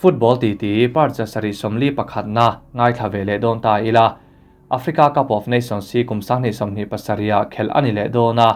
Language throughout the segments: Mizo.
Football titi part 7 sawmli pakhatna ngaithla ve leh dawn ta ila. Africa Cup of Nations hi kum 2027 ah khelh a ni leh dawn a,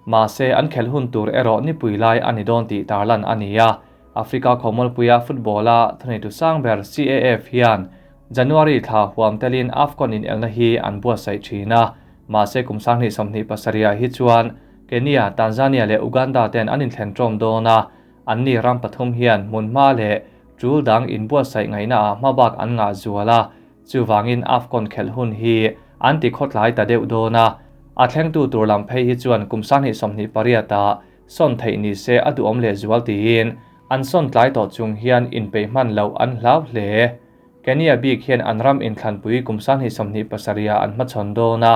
mahse an khelh hun tur erawh nipui lai a ni dawn tih tarlan a ni a. Africa khawmualpuia football-a thuneitu sang ber CAF hian January thla huam telin AFCON inelna hi an buatsaih thin a, mahse kum 2027 ah hi chuan Kenya, Tanzania leh Uganda ten an inthlen ṭawm dawn a, Anni ram pathum hian hmunhma leh tul dang inbuatsaih ngaihnaah hmabak an ngah zual a, chuvangin AFCON khelh hun hi an ti khawtlai ta deuh dawn a. A thlengtu tur lam phei hi chuan kum 2028 ah sawn theih ni se a duhawm leh zual tiin an sawn tlai tawh chung hian inpeih hman loh an hlau hle. Kenya bik hian an ram inthlanpui kum 2027 ah an hmachhawn dawn a,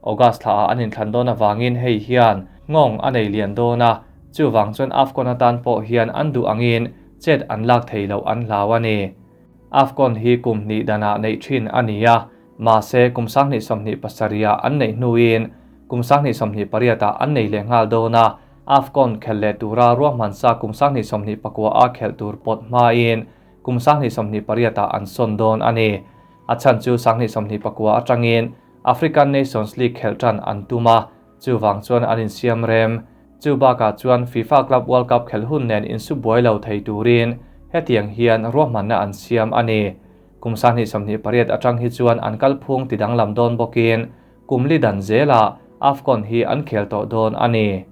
August thlaah an inthlan dawn avangin hei hian nghawng a nei lian dawn a, chuvang chuan AFCON atan pawh hian an duh angin chet an lak thei loh an hlau a ni. AFCON hi kum hnih danah neih thin a ni a, mahse kum 2027 ah an neih hnuin kum 2028 ah an nei leh nghal dawn a, AFCON khelh leh tura ruahman sa kum 2029 a khelh tur pawt hmain kum 2028 ah an sawn dawn a ni. A chhan chu 2029 atangin African Nations League khelh tan an tum a, chuvang chuan an insiam rem. Chu bakah chuan FIFA Club World Cup khelh hun nen insu buai lo thei turin hetiang hian ruahmanna an siam a ni. Kum 2028 atang hi chuan an kalphung ti danglam dawn bawkin kum li dan zelah AFCON hi an khel tawh dawn a ni.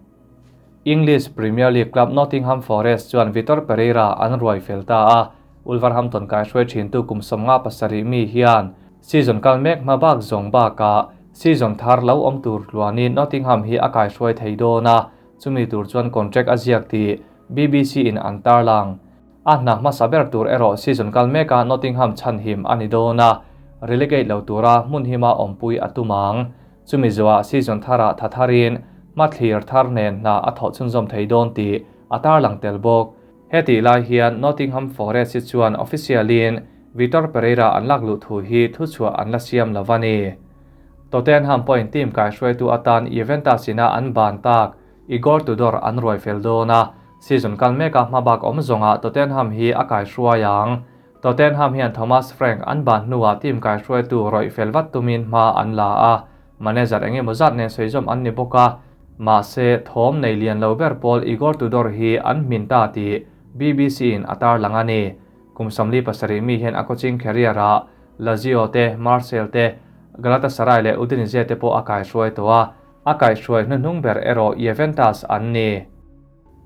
English Premier League club Nottingham Forest chuan Vitor Pereira an ruai fel ta a, Wolverhampton kaihruai thintu kum 57 mi hian season kal mek hma bak zawng bakah season thar lo awm tur tluanin Nottingham hi a kaihruai thei dawn a, chumi tur chuan contract a ziak tih BBC in an tarlang. A hna hmasa ber tur erawh season kal meka Nottingham chhan him a ni dawn a, relegate lo tura hmun hima awmpui a tum ang. Chumi zuah season tharah tha tharin hmathlir thar nen hna a thawh chhunzawm thei dawn tih a tarlang tel bawk. Heti lai hian Nottingham Forest hi chuan official-in Vitor Pereira an lak luh thu hi thuchhuah an la siam lo a ni. Tottenham pawhin team kaihruaitu atan Juventus ina an ban tak Igor Tudor an ruai fel dawn a, season kal meka hmabak awm zawngah Tottenham hi a kaihruai ang. Tottenham hian Thomas Frank an ban hnuah team kaihruaitu rawih fel vat tumin hma an la a, manager eng emaw zat nen sawi zawm an ni bawk a, mahse thawm nei lian lo ber pawl Igor Tudor hi an hmin ta tih BBC in a tarlang a ni. Kum 47 mi hian a coaching career ah Lazio te, Marseille te, Galatasaray leh Udinese te pawh a kaihruai tawh a, a kaihruai hnuhnung ber erawh Juventus an ni.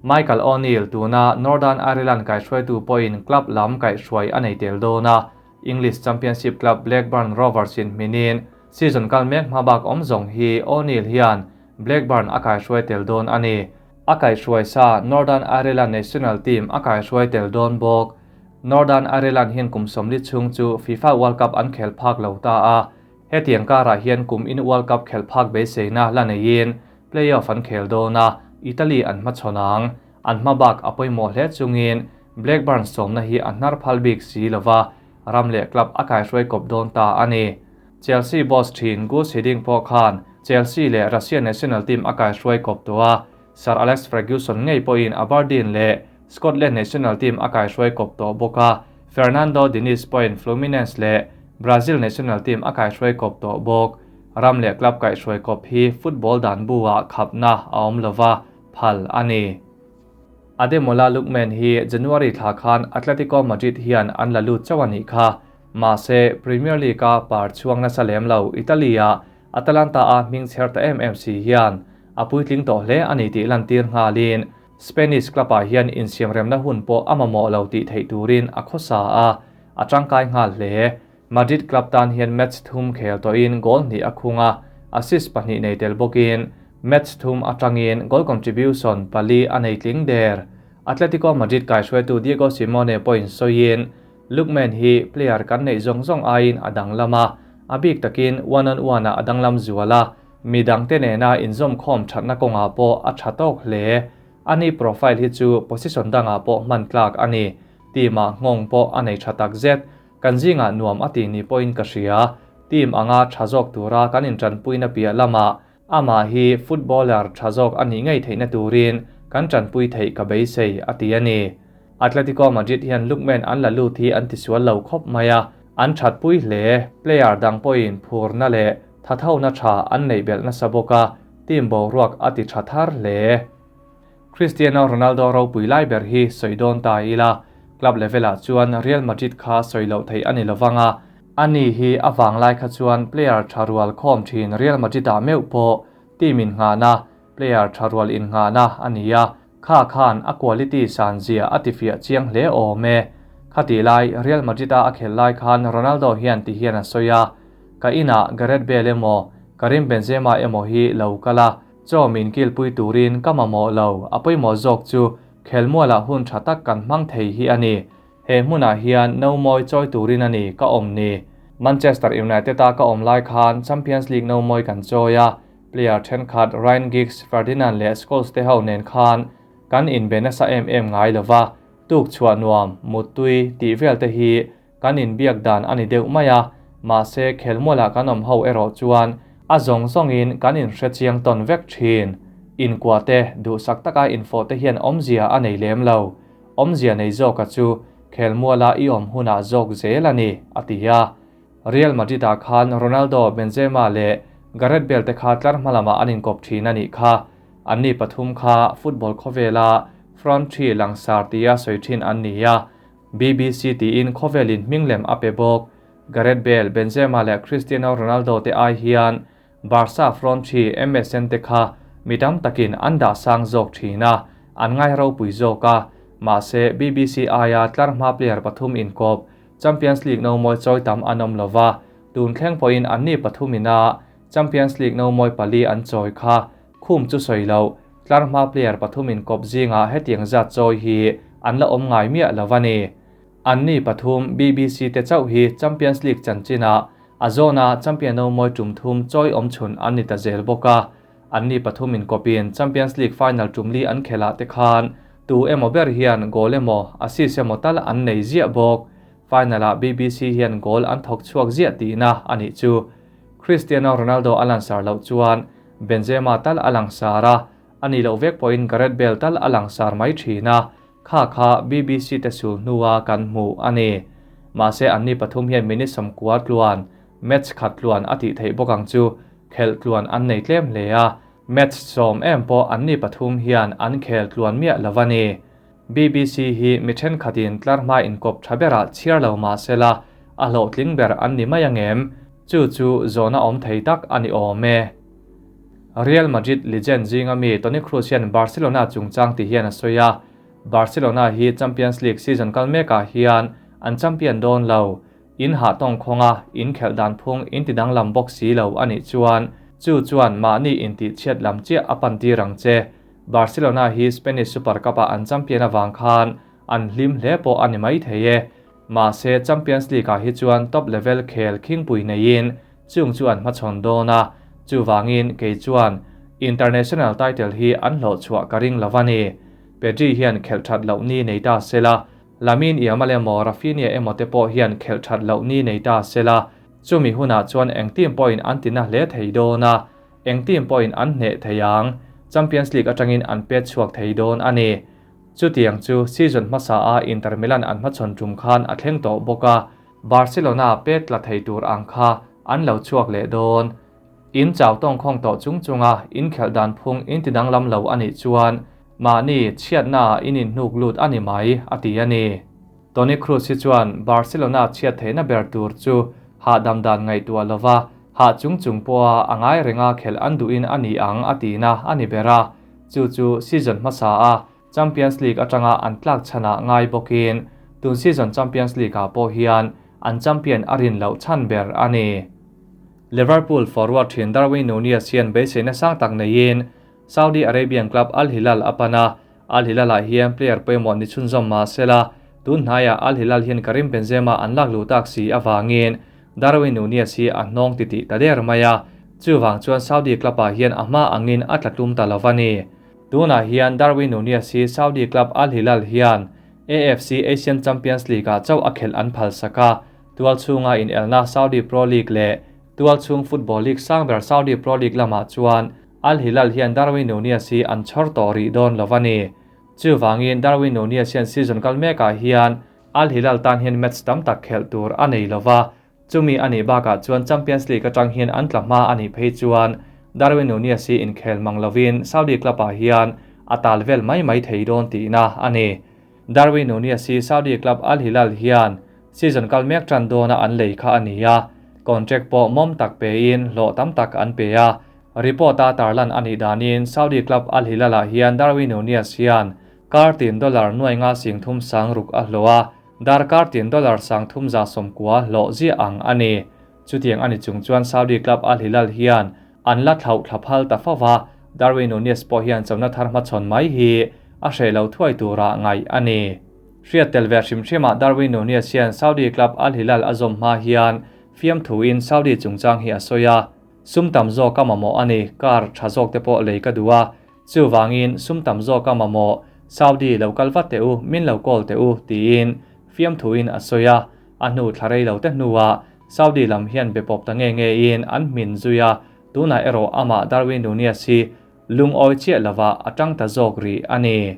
Michael O'Neill tuna Northern Ireland kaihruaitu pawhin club lam kaihruai a nei tel dawn a, English Championship club Blackburn Rovers in hminin season kal mek hma bak awm zawng hi O'Neill hian Blackburn a kaihruai tel dawn a ni. A kaihruai sa Northern Ireland national team a kaihruai tel dawn bawk. Northern Ireland hian kum 40 chhung chu FIFA World Cup an khel phak lo ta a, hetiang karah hian kum in World Cup khel phak beiseina la neiin playoff an khel dawn a, Italy an hmachhawn ang. An hma bak a pawimawh hle chungin Blackburn sawmna hi a hnar phal bik si lova, ram leh club a kaihruai kawp dawn ta a ni. Chelsea boss thin Gus Hiddink pawh khan Chelsea leh Russia national team a kaihruai kawp tawh a, Sir Alex Ferguson ngei pawhin Aberdeen leh Scotland national team a kaihruai kawp tawh bawk a, Fernando Diniz pawhin Fluminense leh Brazil national team a kaihruai kawp tawh bawk. Ram leh club kaihruai kawp hi football dan buah khapna a awm lova phal a ni. Ademola Lookman hi January thla khan Atletico Madrid hian an la lut chauh a nih kha. Mahse, Premier League a par chhuang nasa lem lo Italy-ah Atalanta a hming chher ta em em si hian a puitling tawh hle a ni tih lantir nghalin Spanish club-ah hian insiamremna hun pawh a mamawh lo tih theih turin a khawsa a, a tangkai nghal hle. Madrid club tan hian match thum khel tawhin goal hnih a khung a, assist pahnih nei tel bawkin match thum atangin goal contribution pali a nei tling der. Atletico Madrid kaihruaitu Diego Simeone pawhin sawiin Lookman hi player kan neih zawng zawng aiin a danglam a, a bik takin one on one ah a danglam zual a, midang te nena inzawm khawm thatna kawngah pawh a tha tawk hle. Ani profile hi chu position dangah pawh hman tlak a ni. Team ah nghawng pawh a nei tha tak zet. Kan zingah nuam a ti ni pawhin ka hria. Team anga tha zawk tura kan intanpuina piah lamah amah hi footballer tha zawk a nih ngei theihna turin kan tanpui theih ka beisei a ti a ni. Atletico Madrid hian Lookman an la lut hi an tisual lo khawp mai a, an thatpui hle. Player dang pawhin phurna leh thathona tha an neih belh nasa bawk a, team boruak a ti tha thar hle. Cristiano Ronaldo ropui lai ber hi sawi dawn ta ila, club level-ah chuan Real Madrid kha sawi loh theih a ni lovang a, ani hi a vanglai kha chuan player tha rual khawm thin Real Madrid-ah meuh pawh team innghahna, player tha rual innghahna a ni a, kha khan a quality san zia a tifiah chiang hle awm e. Khatih lai Real Madrid-a a khelh lai khan Ronaldo hian ti hian a sawi a, Ka inah Gareth Bale emaw, Karim Benzema emaw hi lo kal a, Chaw min kilpui turin ka mamawh lo, a pawimawh zawk chu khelmualah hun tha tak kan hmang thei hi a ni. He hmunah hian no mawi chawi turin a ni ka awm ni. Manchester United-a ka awm lai khan Champions League no mawi kan chawi a, player thenkhat Ryan Giggs, Ferdinand leh Scholes te ho nen khan kan inbe nasa em em ngai lo va, tuk chhuah nuam, muttui tih vel te hi Kan inbiak dan a ni deuh mai a, mahse khelmualah kan awm ho erawh chuan a zawng zawngin kan inhre chiang tawn vek thin. Inkuah te, duhsak taka infawh te hian awmzia a nei lem lo. Awmzia nei zawka chu khelmuala i awm hunah zawk zel a ni, a ti a. Real Madrid-ah khan Ronaldo, Benzema leh Gareth Bale te kha tlar hma lamah an inkawp thin a nih kha. Anni pathum kha football khawvela front three langsar tia sawi thin an ni a. BBC tiin khawvelin hminglem a pe bawk. Gareth Bale, Benzema leh Cristiano Ronaldo te ai hian Barca front three MSN te kha mi tam takin an dah sang zawk thin a, an ngai ropui zawk a. Mahse, BBC aia tlar hma player pathum inkawp Champions League no mawi chawi tam an awm lova, tun thleng pawhin anni pathum ina Champions League no mawi pali an chawi kha Khum chu sawi loh, tlar hma player pathum inkawp zingah hetiang zat chawi hi an la awm ngai miah lo a ni. Anni pathum BBC te chauh hi Champions League chanchinah a zawna champion no mawi tum thum chawi awm chhun an ni ta zel bawk a. Anni pathum inkawpin Champions League final tum li an khelh ah te khan tu emaw ber hian goal emaw assist emaw tal an nei ziah bawk. Final ah BBC hian goal an thawk chhuak ziah tihna a nih chu. Cristiano Ronaldo a lansar loh chuan Benzema tal a langsar a, a nih loh vek pawhin Gareth Bale tal a langsar mai thin a, kha kha BBC te sul hnua kan hmuh a ni. Mahse anni pathum hian minute 90 tluan, match khat tluan a tih theih bawk ang chu, khelh tluan an nei tlem hle a, match 10 em pawh anni pathum hian an khel tluan miah lo a ni. BBC hi mi thenkhatin tlar hma inkawp tha berah chhiar lo mah sela, a hlawhtling ber an ni mai angem? Chu chu zawhna awm thei tak a ni awm e. Real Madrid legend zinga mi Toni Kroos hian Barcelona chungchang ti hian a sawi a, Barcelona hi Champions League season kal mekah hian an champion dawn lo. In hah tawng khawnga in khelh dan phung in ti danglam bawk si lo a nih chuan chu chuan mahni intihchhiat lam chiah a pan tir ang che. Barcelona hi Spanish Super Cup-ah an champion avang khan an hlim hle pawh a ni mai thei e. Mahse, Champions League-ah hi chuan top level khel khingpui neiin chung chu an hmachhawn dawn a, chuvangin kei chuan international title hi an hlawhchhuah ka ring lo a ni. Pedri hian khelh that loh ni nei ta se la, Lamine Yamal emaw Raphinha emaw te pawh hian khelh that loh ni nei ta se la, chumi hunah chuan eng team pawhin an tina hle thei dawn a, eng team pawhin an hneh thei ang, Champions League atangin an pet chhuak thei dawn a ni. Chutiang chu season hmasa a Inter Milan an hmachhawn tum khan a thleng tawh bawk a, Barcelona pet tla thei tur ang kha an lo chhuak leh dawn. In chau tawngkhawng tawh chung chunga inkhelh dan phung in ti danglam lo a nih chuan mahni chhiatna ah in inhnuk lut a ni mai, a ti a ni. Toni Kroos hi chuan Barcelona chhiat theihna ber tur chu hahdam dan ngaihtuah lova hah chung chung pawha a ngai renga khelh an duhin a ni ang a tihna a ni ber a. Chu chu season hmasa a Champions League atanga an tlak chhanah ngai bawkin tun season Champions League ah pawh hian an champion a rin loh chhan ber a ni. Liverpool forward thin Darwin Nunez hian beiseina sang tak neiin Saudi Arabian club Al Hilal a pan a, Al Hilal ah hian player pawimawh ni chhunzawm mah sela tun hnaiah Al Hilal hian Karim Benzema an lak luh tak si avangin Darwin Nunez hi a hnawng titih ta der mai a, chuvang chuan Saudi club ah hian a hma angin a tla tum ta lo a ni. Tunah hian Darwin Nunez hi Saudi club Al Hilal hian AFC Asian Champions League ah chauh a khelh an phal sak a, tual chhunga inelna Saudi Pro League leh tual chhung football league sang ber Saudi Pro League lamah chuan Al Hilal hian Darwin Nunez hi an chhawr tawh rih dawn lo a ni. Chuvangin Darwin Nunez hian season kal mekah hian Al Hilal tan hian match tam tak khelh tur a nei lova, chumi a nih bakah chuan Champions League atang hian an tla hma a nih phei chuan Darwin Nunez hi inkhel mang lovin Saudi club ah hian a tal vel mai mai thei dawn tihna a ni. Darwin Nunez hi Saudi club Al Hilal hian season kal mek tan dawna an lei kha a ni a, contract pawh mawm tak pein hlawh tam tak an pe a. Report-a tarlan a nih danin Saudi club Al Hilal-ah hian Darwin Nunez hian kar tin dollar nuai nga sing thum sang ruk a hlawh a, darkar tin dollar sang thum za sawmkua hlawh ziah ang a ni. Chutiang a ni chung chuan Saudi club Al Hilal hian an la thlauh thla phal ta fo va, Darwin Nunez pawh hian chona thar hmachhawn mai hi a hreh lo thuai tura ngaih a ni. Hriat tel ve hrim hrimah Darwin Nunez hian Saudi club Al Hilal a zawm hma hian fiamthuin Saudi chungchang hi a sawi a, Sum tam zawk a mamawh a ni, car tha zawk te pawh lei ka duh a, chuvangin sum tam zawk a mamawh, Saudi lo kal vat teh u, min lo call teh u, tiin fiamthuin a sawi a, a hnu thla rei lo te hnuah Saudi lam hian be pawp ta nge nge in an hmin zui a, tunah erawh amah Darwin Nunez hi lungawi chiah lovah a tang ta zawk rih a ni.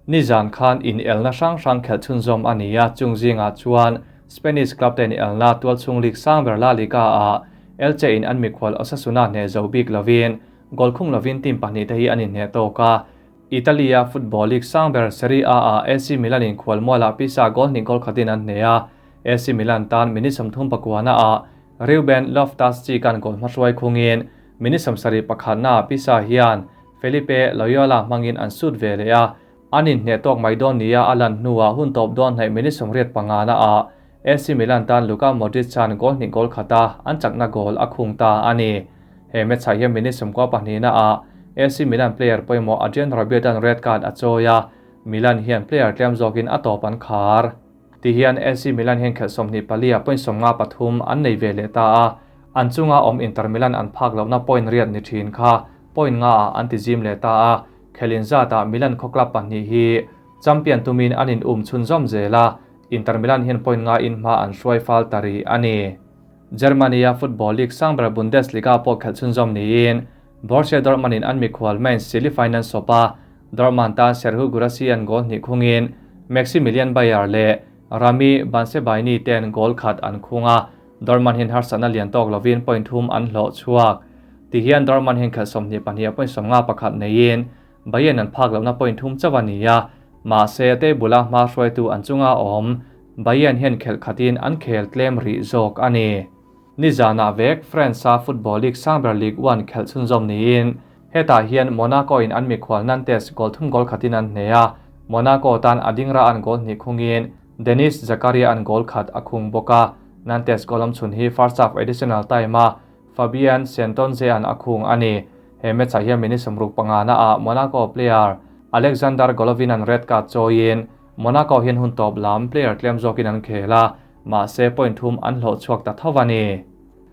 Nizan khan inelna hrang hrang khelh chhunzawm a ni a, chung zingah chuan Spanish club te inelna tualchhung league sang ber La Liga ah Elche in an mikhual Osasuna hneh zo bik lovin goal khung lovin team pahnih te hi an inhneh tawk a. Italy-a football league sang ber Serie A ah AC Milan in khual mualah Pisa goal hnih goal khatin an hneh a, AC Milan tan minute 30 pakuana ah Ruben Loftus-Cheek-a'n goal hmahruai khungin minute 70 pakhatna ah Pisa hian Felipe Loyola hmangin an sut ve leh a, an inhneh tawk mai dawn nia a lan hnuah hun tawp dawn hnaih minute 85 na ah AC Milan tan Luka Modric chuan goal hnih goal khat a, an chakna goal a khung ta a ni. He match ah hian minute 92 na ah AC Milan player pawimawh Adrien Rabiot an red card a chawi a, Milan hian player tlem zawkin a tawp an khar. Ti hian AC Milan hian khelh 24 ah point 53 an nei ve leh ta a, an chunga awm Inter Milan an phak lohna point riat ni thin kha point nga ah an ti zim leh ta a, khelin zatah Milan khaw club pahnih hi champion tumin an in um chhunzawm zel a, Inter Milan hian point nga in hma an hruai fal ta rih a ni. Germany-a football league sang ber Bundesliga pawh khelh chhunzawm niin Borussia Dortmund in an mikhual Mainz semi-final sawp a, Dortmund tan Serhou Guirassy an goal hnih khungin Maximilian Beier leh Ramy Bensebaini ten goal khat an khung a, Dortmund hian harsatna lian tawk lovin point thum an hlawh chhuak. Tihian Dortmund hian khelh 22 ah point 51 neiin Bayern an phak lohna point thum chauh a ni a, mahse table-a hma hruaitu an chunga awm Bayern hian khelh khatin an khel tlem rih zawk a ni. Nizanah vek France-a football league sang ber Ligue 1 khelh chhunzawm niin hetah hian Monaco in an mikhual Nantes goal thum goal khatin an hneh a, Monaco tan a dingra an goal hnih khungin Denis Zakaria an goal khat a khung bawk a, Nantes goal awm chhun hi first half additional time-a Fabien Centonze-a'n a khung a ni. He match-ah hian minute 65 na-ah Monaco player Alexander Golovin-a'n red card chawiin Monaco hian hun tawp lam player tlem zawkin an khel a, mahse point thum an hlawh chhuak ta tho a ni.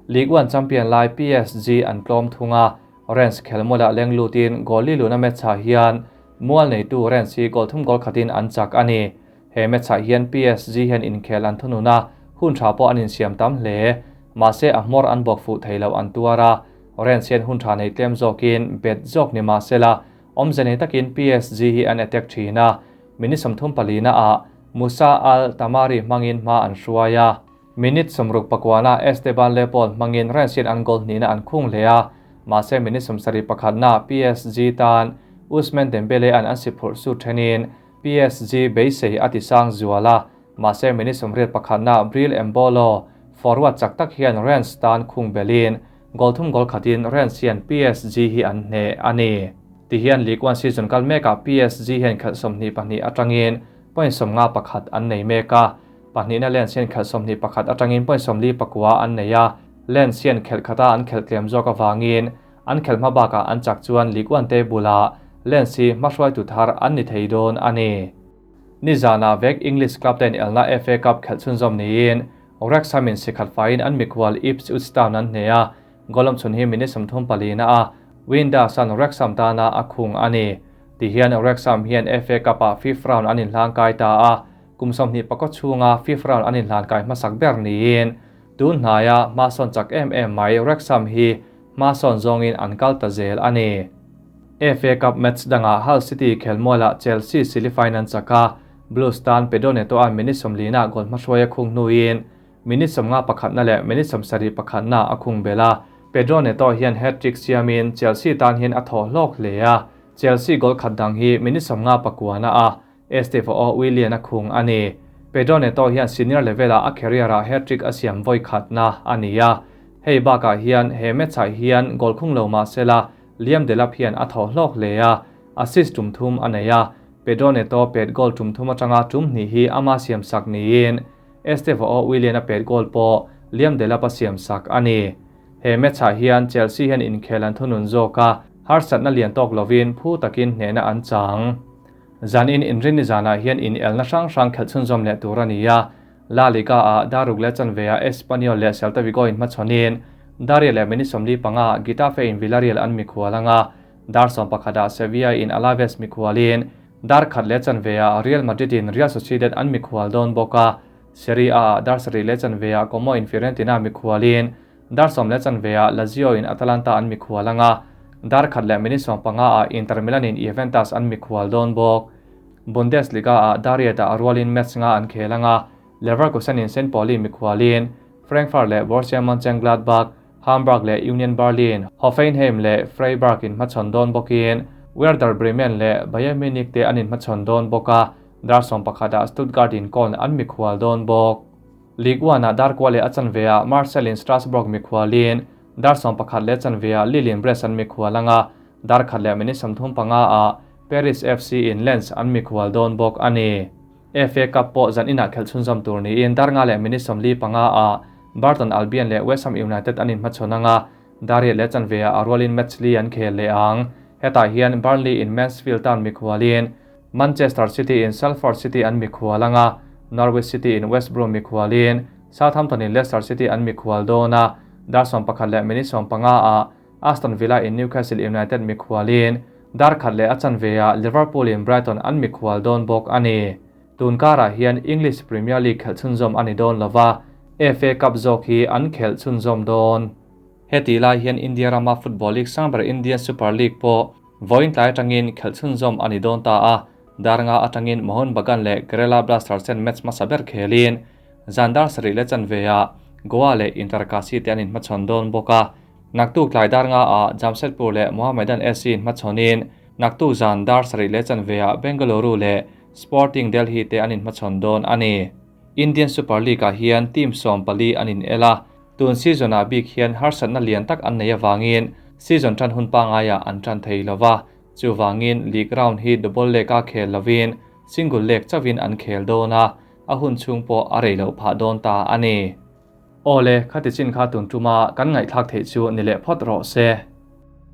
Ligue 1 champion lai PSG an tlawm thung a, Rennes khelmualah leng lutin goal li luna match-ah hian mual neitu Rennes hi goal thum goal khatin an chak a ni. He match-ah hian PSG hian inkhel an thunun a, hun tha pawh an insiam tam hle. Mahse a hmawr an bawk fuh thei lo an tuar a, Rennes hian hun tha nei tlem zawkin bet zawk ni mahsela awmze nei takin PSG hi an attack thin a, minute 34 na ah Musa Al Tamari hmangin hma an hruai a. Minute 64 na Esteban Leopold hmangin Rennes hian an goal hnihna an khung hle a, mahse minute 71 na PSG tan Ousmane Dembele an an si phurh su thenin PSG beisei a ti sang zual a, mahse minute 81 na Breel Embolo forward chak tak hian Rennes tan khung belin goal thum goal khatin Rennes hian PSG hi an hneh a ni. Ti hian Ligue 1 season kal mekah PSG hian khelh 22 atangin point 51 an nei mek a, pahnihna Lens hian khelh 21 atangin point 49 an nei a, Lens hian khelh khata an khelh tlem zawk awangin an khelh hma bakah an chak chuan Ligue 1 table-ah Lens hi hmahruaitu thar an ni thei dawn a ni. Nizanah vek English club ten elna FA Cup khelh chhunzawm niin Wrexham in sikhat faiin an mikhual Ipswich Town an hneh a, goal awm chhun hi minute 34 na a Windass an Wrexham tana a khung a ni. Ti hian Wrexham hian FA Cup-ah fifth round an inhlang kai ta a, kum 29 chhunga fifth round an inhlan kai hmasak ber niin tun hnaia hma sawn chak em em mai Wrexham hi hma sawn zawngin an kal ta zel a ni. FA Cup match dangah Hull City khelmualah Chelsea silifain an chak a, Blues tan Pedro Neto-a'n minute sawmlina goal hmahruai a khung hnuin minute sawmnga pakhatna leh minute sawmsarih pakhatna a khung belh a. Pedro Neto hian hat-trick siamin Chelsea tan hian a thaw hlawk hle a, Chelsea goal khat dang hi minute sawmnga pakuana a Estevao Willian a khung a ni. Pedro Neto hian senior level-ah a career-ah hat-trick a siam vawi khatna a ni a. Hei bakah hian he match-ah hian goal khung lo mah sela Liam Delap hian a thaw hlawk hle a, assist tum thum a nei a. Pedro Neto pet goal tum thum atanga tum hnih hi ama siam sak niin Estevao Willian a pet goal pawh Liam Delap a siam sak a ni. He match-ah hian Chelsea hian inkhel an thunun zawk a, harsatna lian tawk lovin phu takin hnehna an chang. Zanin inrinni zanah hian inelna hrang hrang khelh chhunzawm leh tur a ni a, La Liga-ah Daruk leh Chanve-ah Espanyol leh Celta Vigo inhmachhawnin Daria leh minute 45-ah Getafe-in Villarreal an mikhual ang a, dar 11-ah Sevilla-in Alaves mikhualin dar khat leh chanve-ah Real Madrid-in Real Sociedad an mikhual dawn bawk a, Serie A-ah dar sarih leh chanve-ah Como-in Fiorentina mikhualin dar sawm leh chanve-ah Lazio-in Atalanta an mikhual ang a, dar khat leh minute 15-ah Inter Milan-in Juventus an mikhual dawn bawk. Bundesliga-ah Dariet-ah a rualin match nga an khel ang a, Leverkusen-in St. Pauli mikhualin Frankfurt leh Borussia Mönchengladbach, Hamburg leh Union Berlin, Hoffenheim leh Freiburg inhmachhawn dawn bawkin Werder Bremen leh Bayern Munich te an inhmachhawn dawn bawk a, dar 11-ah Stuttgart-in Köln an mikhual dawn bawk. Ligue 1-ah dar kua leh a chanve-ah Marseille-in Strasbourg mikhualin dar 11 leh chanve-ah Lille-in Brest an mikhual ang a, dar khat leh minute 35-ah Paris FC-in Lens an mikhual dawn bawk a ni. FA Cup pawh zan inah khelh chhunzawm tur niin dar nga leh minute 45-ah Burton Albion leh West Ham United an inhmachhawn ang a, dar riat leh chanve-ah a rualin match li an khel leh ang. Hetah hian Burnley-in Mansfield Town mikhualin Manchester City-in Salford City an mikhual ang a, Norwich City-in West Brom mikhualin Southampton-in Leicester City an mikhual dawn a, dar 11 leh minute 15-ah Aston Villa in Newcastle United mikhualin dar khat leh a chanve-ah Liverpool in Brighton an mikhual dawn bawk a ni. Tun karah hian English Premier League khelh chhunzawm a ni dawn lova, FA Cup zawk hi an khelh chhunzawm dawn. Heti lai hian India rama football league sang ber Indian Super League pawh vawiin tlai atangin khelh chhunzawm a ni dawn ta a, dar nga atangin Mohun Bagan leh Kerala Blasters ten match hmasa ber khelin zan dar sarih leh chanve-ah Goa leh Inter Kashi te an inhmachhawn dawn bawk a. Naktuk tlai dar nga ah Jamshedpur leh Mohammedan SC inhmachhawnin naktuk zan dar sarih leh chanve ah Bengaluru leh Sporting Delhi te an inhmachhawn dawn a ni. Indian Super League ah hian team 14 an inel a, tun season ah bik hian harsatna lian tak an nei avangin season tan hun pangai ah an tan thei lova, chuvangin league round hi double leg a khel lovin single leg chauhin an khel dawn a, a hun chhung pawh a rei loh phah dawn ta a ni. Awle, khati chin kha tun tuma kan ngaihthlak theih chu ni leh phawt rawh se.